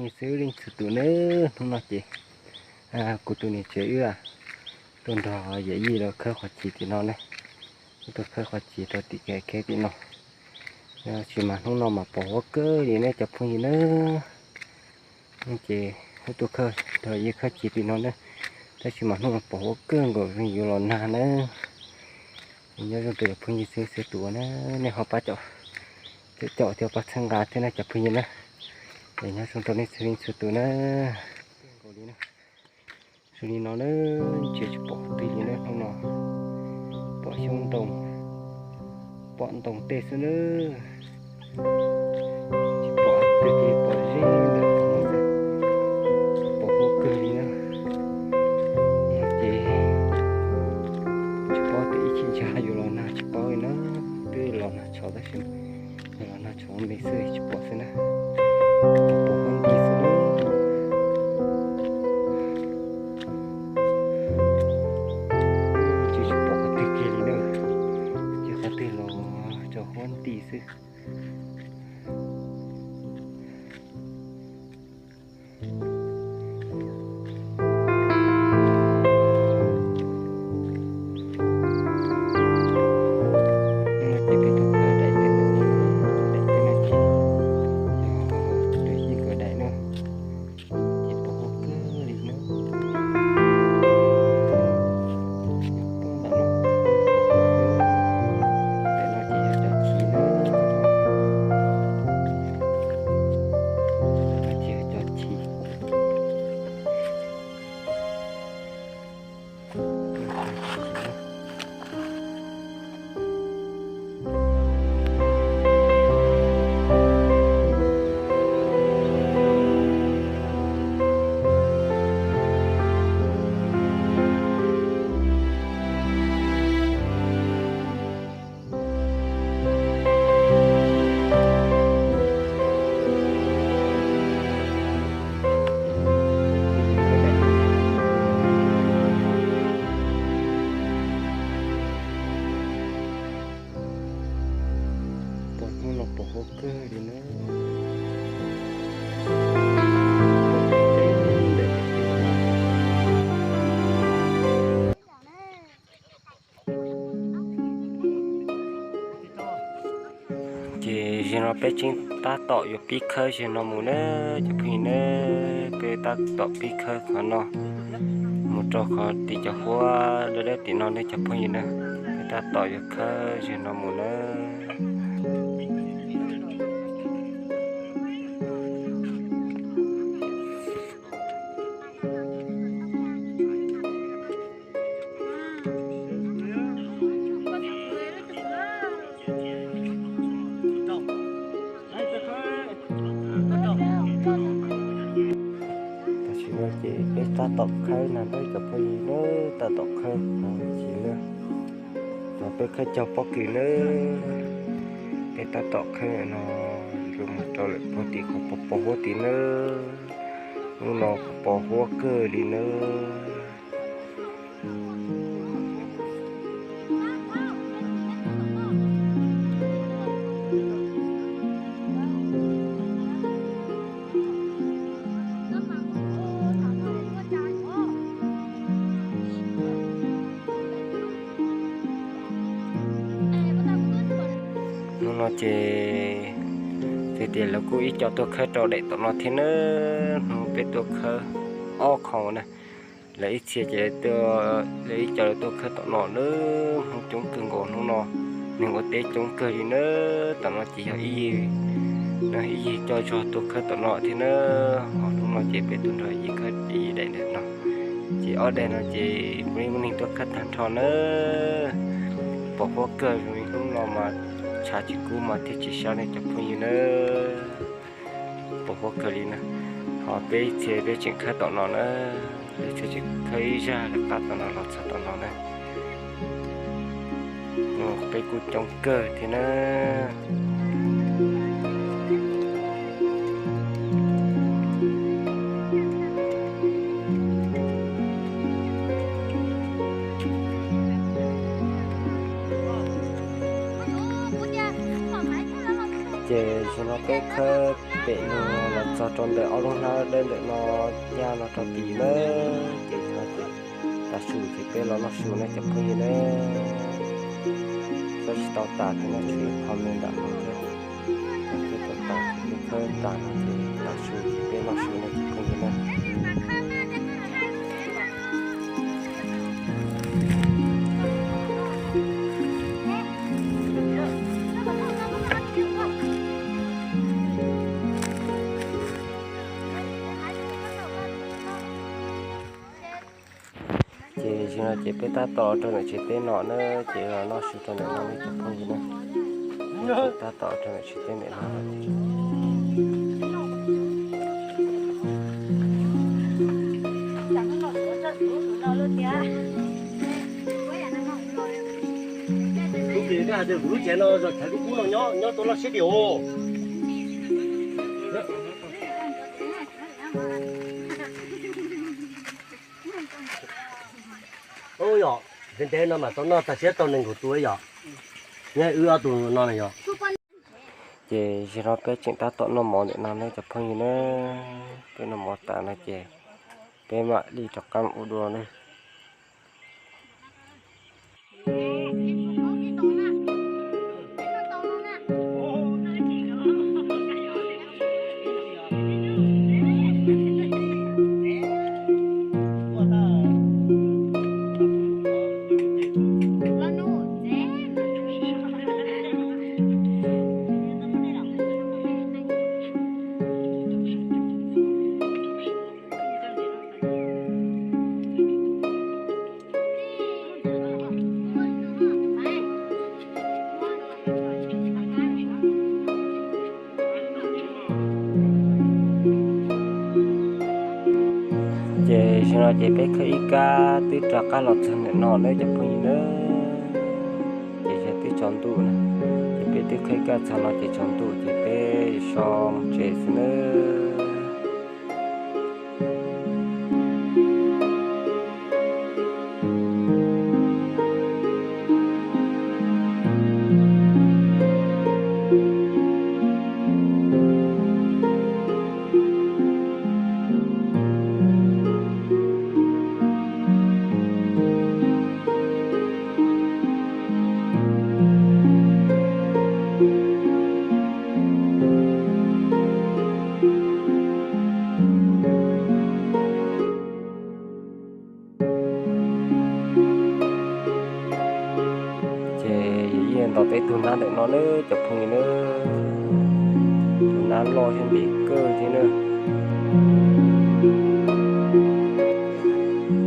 Xwb leej txhua tus na, hnub no ces kuv tus niam tsev wb tuaj nrog yawm yij los khawb qhov chiv tim no na. Wb tuaj khawb qhov chiv rau tim kheb tim no. Tab sis mas hnub no mas pos huab kawg li ne cov phooj ywg na. Ces wb tuaj khawb, nrog yawm yij khawb chiv tim no na. Tab sis mas hnub no pos huab kawg nkaus zoo yuav los nag na. Nyob zoo rau cov phooj ywg txhua txhua tus na, nej ho pab caum, caum thiab pab txhawb nqa thiab na cov phooj ywg na. Es nyob zoo rau nej txhua leej txhua tus na. Zoo li no na, ntsia tsis pom qhov twg li na hnub no. Pom xyoob ntoo, pom ntoo tej xwb na. Tsis pom qhov twg li, pom ze ntawm no xwb. Pos huab kawg li na. Ces tsis paub tias ib chim ntshai yuav los nag tsis paub li na. Twb los nag tshauv tab sis yog los nag tshauv me xwb tsis pom xwb na. Pos huab nti xwb na. Tsis, tsis pom qhov twg kiag li na. Tsis qhov twg los tso huab nti xwb. Ces peb tuaj khawb daim teb, daim teb no ces yog tus yij nkawd daim na. Ces pos huab kawg li na. Yog poob ntawm no, daim no ces yog cov chiv na. Daim no ces yog cov chiv. Pos hnub no pos huab kawg li na. Ces zaum no peb tseem tab tom yuav pib khawb zaum no mus na, cov phooj ywg na. Peb tab tom pib khawb qhov no mus rau qhov tim cov huab dawb dawb tim no ne cov phooj ywg na. Peb tab tom yuav khawb zaum no mus na. Tam sim no ces peb tab tom khawb na, peb cov phooj ywg na, tab tom khawb qhov chiv na. Peb khawb cog pob kws na, peb tab tom khawb no, yuav mus rau lawm puag tim qhov pos pos huab tid na. Hnub no pos huab kawg li na. Hnub no ces txawm tias lawv kuj ib co tuaj khawb rau daim tom no thiab nawb. Hnub peb tuaj khawb ob qho na. Lawv ib txhia ces lawv ib co lawv tuaj khawb tom no nawb. Hmoob coob kawg nkaus hnub no, neeg ua teb coob kawg li nawb. Tom no ces yog ib yig, ib yig coj zog tuaj khawb tom no thiab nawb. Ho hnub no ces peb tuaj nrog ib yig khawb ib daim ntawm no. Ces ob daim no ces muaj ib muaj neeg tuaj khawb tag nrho nawb. Pos huab kawg zoo li hnub no mas tshav tsis kub mas thiaj tsis sab nej cov phooj ywg nawb. Pos huab kawg li na. Ho peb ib txhia peb tseem khawb tom no na, peb txhia tseem khawb ib zaj lawv qab tom no los txog tom no na. Peb kuj coob kawg thiab na. Ces zaum no peb khawb pem no los txog rau ntawm ob lub hnab dawb ntawm no, ncaj no rau tim na. Ces zaum no ces tav su ces peb los noj su na cov phooj ywg na. Khawb tsis tau tas thiab no, tshuav ib qho me nram no thiab. Khawb tau tas ces peb khawb tas no ces tav su ces peb noj su na cov phooj ywg na. Ces zaum no ces peb tab tom rau ntawm tsev teb no na, ces los noj su rau ntawm no ne cov phooj ywg na. Tab tom rau ntawm tsev teb ntawm no. Kuv hais tias kuv lub tsev no zog tshav kub kub no nyob nyob tau loj siab tiag os. Ub, yog ntev ntev no mas tau noj tag siab tau nees nkaum tus yom. Nyob wb ob tug no na yog. Ces zaum no peb tseem tab tom noj mov ntawm no ne cov phooj ywg na. Peb noj mov tas no ces peb mam li rov qab ua dua na. Ces zaum no ces peb khawb ib kab twb rov qab los txog ntawm no na cov phooj ywg na. Ces yog twb tsaus ntuj na, ces peb twb khawb ib kab txog no ces tsaus ntuj ces peb so mus tsev xwb nawb. Ces yog ib yam ntaus peb tug nab ntawm no nawb cov phooj ywg nawb. Tus nab loj thiab ntev kawg thiab nawb.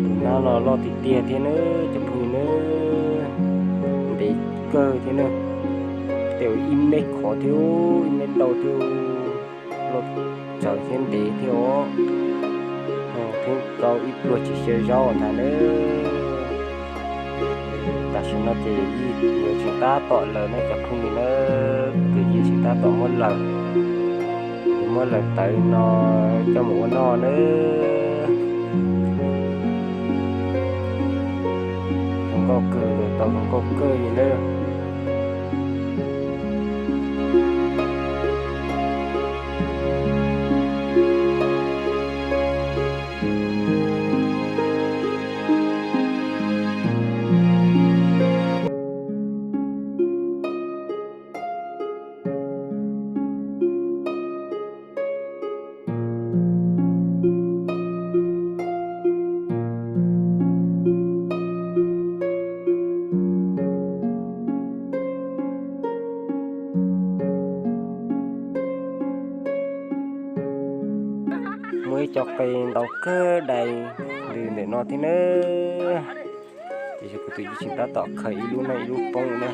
Tus nab no loj tiag tiag thiab nawb cov phooj ywg nawb. Ntev kawg thiab nawb. Tej ib mev khov thiab, ib mev ntau thiab. Loj tsawv thiab ntev thiab os. Thiab tau ib pluag tsis xyaw zaub ntag nawb. Tam sim no ces yawg tseem tab tom lawm nawb cov phooj ywg nawb. Tus yawg tseem tab tom muab lawm, muab lawm tawv no coj mus ua noj nawb. Zoo nkauj kawg, tau zoo nkauj kawg li nawb. Muaj ib co qe ntau kawg dai ntws ntawm no thiab nawb. Ces yog kuv tus yawg tseem tab tom khaws ib lub no ib lub poob na.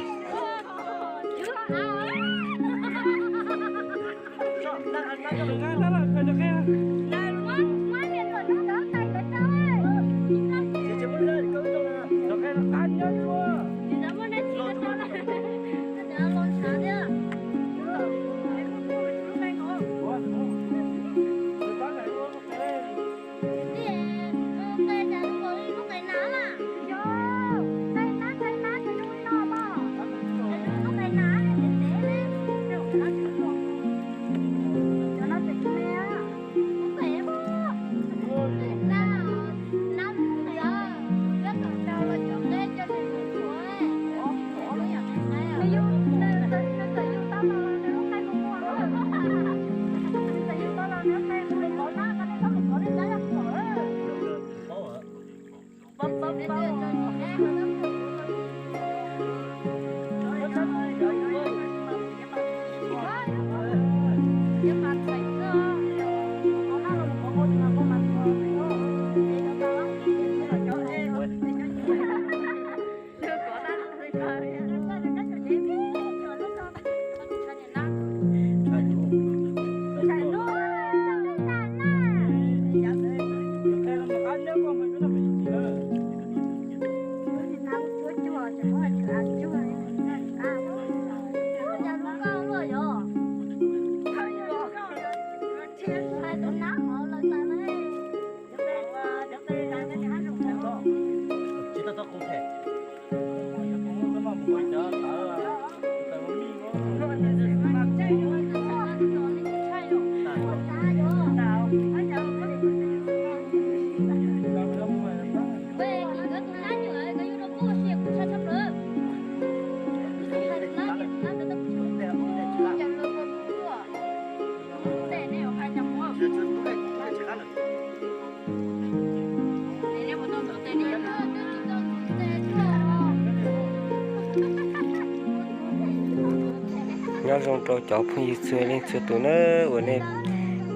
Nyob zoo rau cov phooj ywg txhua leej txhua tus nawb, uas nej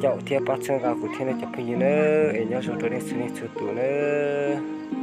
caum thiab pab txhawb nqa kuv thiab nawb cov phooj ywg nawb, es nyob zoo rau nej txhua leej txhua tus nawb.